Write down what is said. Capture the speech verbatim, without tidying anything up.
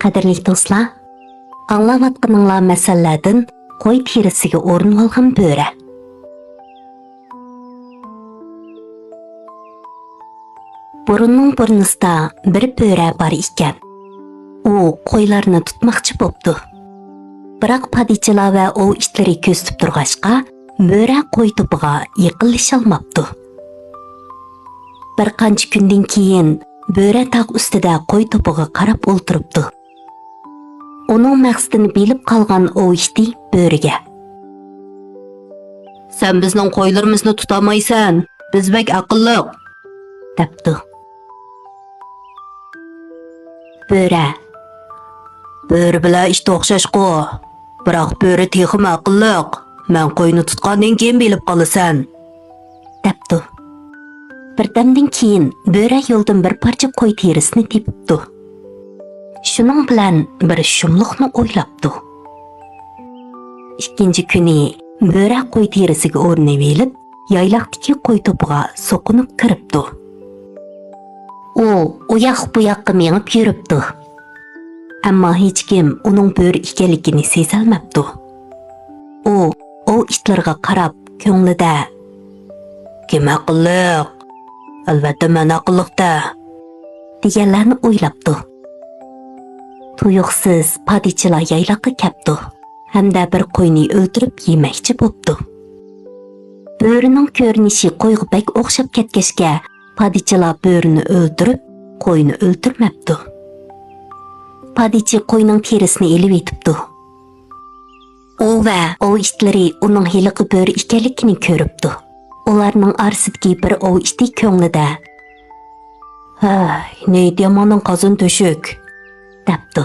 قەدىرلىك دوستلار، ئاڭلاۋاتقىنىڭلار مەسەللەردىن قوي تېرىسىگە ئورىنىۋالغان بۆرە. بۇرۇننىڭ بۇرنىسىدا بىر بۆرە بار ئىكەن. ئۇ قويلارنى تۇتماقچى بوپتۇ. بىراق پادىچىلار ۋە ئوۋ ئىتلىرى كۆزىتىپ تۇرغاچقا، بۆرە قوي توپىغا يېقىنلىشالماپتۇ. بىر قانچە كۈندىن كېيىن بۆرە تاغ ئۈستىدە قوي توپىغا قاراپ ئولتۇرۇپتۇ. ئۇنىڭ مەقسىتىنى بىلىپ قالغان ئوۋ ئىتى بۆرىگە: «سەن بىزنىڭ قويلىرىمىزنى تۇتالمايسەن، بىز بەك ئەقىللىق» دەپتۇ. بۆرە: «بۆرە بىلەن ئىت ئوخشاشقۇ، بىراق بۆرە تېخىمۇ ئەقىللىق، مەن قوينى تۇتقاندىن كېيىن بىلىپ قالىسەن» دەپتۇ. بىردەمدىن كېيىن بۆرە يولدىن بىر پارچە قوي تېرىسىنى تېپىپتۇ. شۇنىڭ بىلەن بىر شۇملۇقنى ئويلاپتۇ. ئىككىنچى كۈنى بۆرە قوي تېرىسىگە ئورىنىۋېلىپ، يايلاقتىكى قوي توپىغا سوقۇنۇپ كىرىپتۇ. ئۇ ئۇياق بۇياققا مېڭىپ يۈرۈپتۇ. ئەمما ھېچكىم ئۇنىڭ بۆرە ئىكەنلىكىنى سېزەلمەپتۇ. ئۇ ئوۋ ئىتلىرىغا قاراپ كۆڭلىدە: «كىم ئەقىللىق؟ ئەلۋەتتە مەن ئەقىللىق-دە» دېگەنلەرنى ئويلاپتۇ. تۇيۇقسىز پادىچىلار يايلاققا كەپتۇ ھەمدە بىر قوينى ئۆلتۈرۈپ يېمەكچى بوپتۇ. بۆرىنىڭ كۆرۈنۈشى قويغا بەك ئوخشاپ كەتكەچكە، پادىچىلار بۆرىنى ئۆلتۈرۈپ، قوينى ئۆلتۈرمەپتۇ. پادىچى قوينىڭ تېرىسىنى ئېلىۋېتىپتۇ. ئۇ ۋە ئوۋ ئىتلىرى ئۇنىڭ ھېلىقى بۆرە ئىكەنلىكىنى كۆرۈپتۇ. ئۇلارنىڭ ئارىسىدىكى بىر ئوۋ ئىتى كۆڭلىدە: «ھەي، نېيىت ياماننىڭ قازىنى تۆشۈك» دەپتۇ.